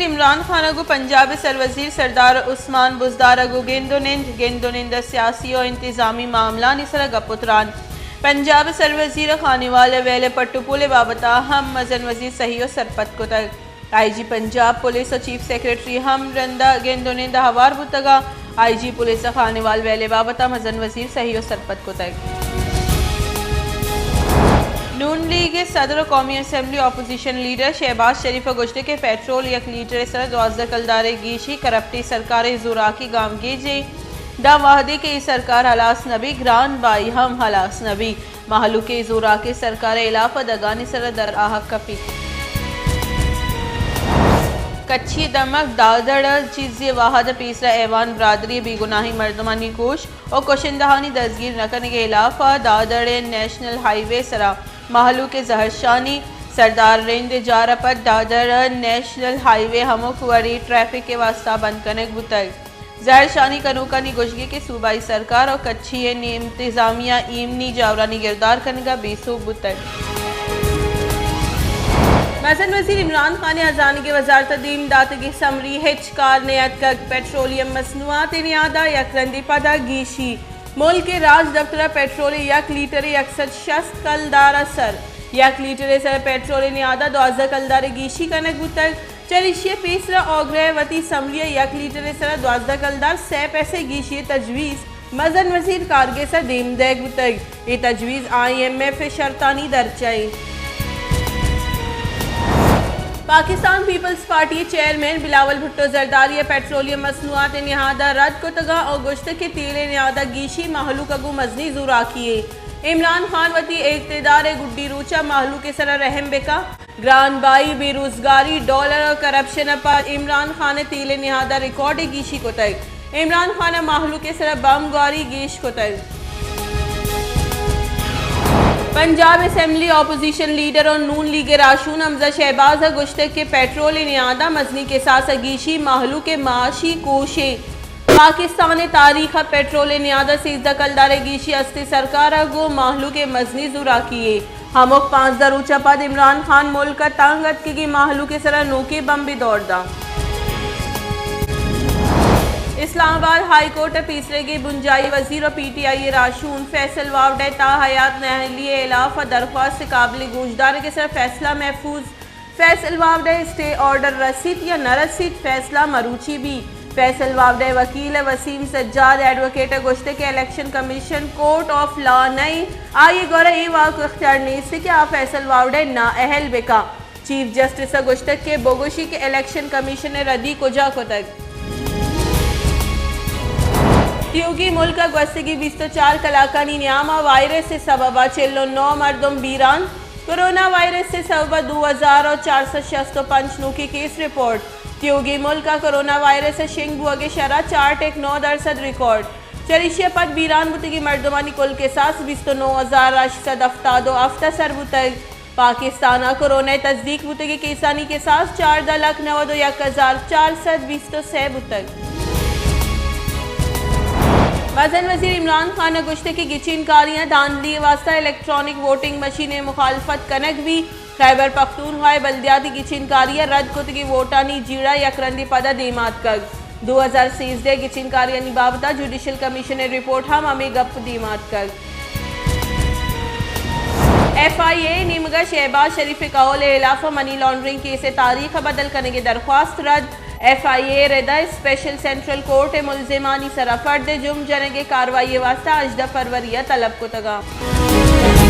عمران خان ءَ گوں پنجاب ءِ سروزیر سردار عثمان بزدار ءَ گوں گند ءُ نند، گند ءُ نند ءَ سیاسی ءُ انتظامی معاملانی سر ءَ گپ ءُ تران۔ پنجاب ءِ سروزیر ءَ خانیوال ءِ ویل ءِ پٹ ءُ پول ءِ بابت ءَ ہم مزن وزیر سہی ءُ سرپد کتگ۔ آئی جی پنجاب پولیس ءُ چیف سیکرٹری ہم رند ءَ گند ءُ نند ءَ ہوار بوتگ ءُ آئی جی پولیس ءَ خانیوال ویل ءِ بابت ءَ مزن وزیر سہی ءُ سرپد کتگ۔ نون لیگ ءِ صدر ءُ قومی اسمبلی اپوزیشن لیڈر شہباز شریف ءَ گوشتگ کہ پٹرول یک لیٹر ءِ سر ءَ دوازدہ کلدار ءِ گیشی کرپٹیں سرکار ءِ زوراکی گامگیجے، داں وہدے کہ اے سرکار ہلاس نہ بی، گران بائی ہم ہلاس نہ بی۔ مہلوک ءِ زوراکیں سرکار ءِ ہلاپ ءَ دگانی سر ءَ در آہگ کپیت۔ کچھی ءِ دمگ دادڑ ءَ چیزے وہد ءَ پیسرا ایوان برادری ءِ بے گناہیں مردمانی کوش ءُ کشندہانی دزگیر نہ کنگ ءِ ہلاپ ءَ دادڑ ءِ نیشنل ہائی وے ءِ سرا مہلوک ءِ زہرشانی۔ سردار رند ءِ جار ءَ پد دادڑ ءِ نیشنل ہائی وے ہمک وڑیں ٹریفک ءِ واستہ بند کنگ بوتگ۔ زہرشانی کنوکانی گوشگ اِنت کہ صوبائی سرکار ءُ کچھی ءِ نی-، انتظامیہ ایمنی جاورانی گردار کنگ ءَ بے سوب بوتگ۔ مزن وزیر عمران خان ءِ ہزانگ ءِ وزارت ءَ دیم داتگیں سمری ہچ کار نیاتکگ، پٹرولیم مصنوعات ءِ نہاد ءَ یک رندے پدا گیشی۔ ملک ءِ راج دپتر ءَ پٹرول ءِ یک لیٹر ءِ یک سد شست کلدار ءَ سر، یک لیٹر ءِ سر ءَ پٹرول ءِ نہاد ءَ دوازدہ کلدار ءِ گیشی کنگ بوتگ۔ چہ ایشی ءَ پیسرا آگرہ ءَ وتی اسمبلی ءَ یک لیٹر ءِ سر ءَ دوازدہ کلدار سئے پیسہ گیشی ءِ تجویز مزن وزیر کارگس ءَ دیم دئیگ بوتگ۔ اے تجویز آئی ایم ایف ءِ شرطانی درچ ءَ اِنت۔ پاکستان پیپلز پارٹی ءِ چیئرمین بلاول بھٹو زرداری ءَ پٹرولیم مصنوعات ءِ نہاد ءَ رد کتگ ءُ گوشتگ کہ تیل ءِ نہاد ءَ گیشی مہلوک ءَ گوں مزنیں زوراکی یے۔ عمران خان وتی اقتدار ءِ گڈی روچ ءَ مہلوک ءِ سر ءَ رحم بہ کن۔ گران بائی، بے روزگاری، ڈالر ءُ کرپشن ءَ پد عمران خان ءَ تیل ءِ نہاد ءَ ریکارڈے گیشی کتگ۔ عمران خان ءَ مہلوک ءِ سر ءَ بمبگاری گیش کتگ۔ پنجاب اسمبلی اپوزیشن لیڈر ءُ نون لیگ ءِ راہشون حمزہ شہباز ءَ گوشتگ کہ پٹرول ءِ نہاد ءَ مزنیں کساس ءَ گیشی مہلوک ءِ معاشی کوشے۔ پاکستان ءِ تاریخ ءَ پٹرول ءِ نہاد ءَ سیزدہ کلدار ءِ گیشی ہستیں سرکار ءَ گوں مہلوک ءِ مزنیں زوراکی یے۔ ہمک پانزدہ روچ ءَ پد عمران خان ملک ءَ تنگ اتکگیں مہلوک ءِ سر ءَ نوکیں بمبے دور داں۔ اسلام آباد ہائی کورٹ ءَ پیسریگیں بنجاہی وزیر ءُ پی ٹی آئی ءِ راہشون فیصل واوڈا ءِ تاحیات نااہلی ءِ ہلاپ ءَ درخواست ءِ قابل گوشدارگ ءِ سر ءَ فیصلہ محفوظ۔ فیصل واوڈا ءَ اسٹے آرڈر رسیت یا نہ رسیت، فیصلہ مروچی بیت۔ فیصل واوڈا ءِ وکیل وسیم سجاد ایڈووکیٹ ءَ گوشتگ کہ election commission court of law نہ اِنت، آئی ءِ گور ءَ اے واک ءُ اختیار نیست کہ آ فیصل واوڈا ءَ نااہل بہ کن۔ چیف جسٹس ءَ گوشتگ کہ بگوشی کہ الیکشن کمیشن ءَ ردی کجا کتگ۔ تیوگیں ملک ءَ گوستگیں بیست ءُ چار کلاکانی نیام ءَ وائرس ءِ سبب ءَ چل ءُ نو مردم بیران۔ کرونا وائرس ءِ سبب ءَ دو ہزار ءُ چار سد شست ءُ پنچ نوکیں کیس رپورٹ۔ تیوگیں ملک ءَ کرونا وائرس ءِ شنگ بوگ ءِ شرح چار ٹک نو درسد ریکارڈ۔ چریشی ءَ پد بیران بوتگیں مردمانی کل کساس بیست ءُ نو ہزار ہشت سد ہفتاد ءُ ہفت ءَ سر بوتگ۔ پاکستان ءَ کرونا ءِ تصدیق بوتگیں کیسانی کساس چاردہ لکھ نود ءُ یک ہزار چار سد بیست ءُ سئے بوتگ۔ مزن وزیر عمران خان ءَ گوشتگ کہ گچین کاریاں دھاندلی ءِ واستہ الیکٹرانک ووٹنگ مشین ءِ مخالفت کنگ بیت۔ خیبر پختونخوا ءِ بلدیاتی گچین کاری ءَ رد کتگیں ووٹانی جیڑہ یک رندے پدا دیم ءَ اتکگ۔ دو ہزار سیزدہ ءِ گچین کاریانی بابت ءَ جوڈیشل کمیشن ءِ رپورٹ ہم ہمے گپ ءَ دیم ءَ اتکگ۔ ایف آئی اے ءِ نیمگ ءَ شہباز شریف ءِ کہول ءِ ہلاپ ءَ منی لانڈرنگ کیس ءِ تاریخ ءِ بدل کنگ ءِ درخواست رد۔ ایف آئی اے ءِ رد ءَ اسپیشل سینٹرل کورٹ ءِ ملزمانی سر ءَ فرد ءِ جرم جنگ ءِ کاروائی ءِ واستہ ہژدہ فروری ءَ طلب کتگ اَنت۔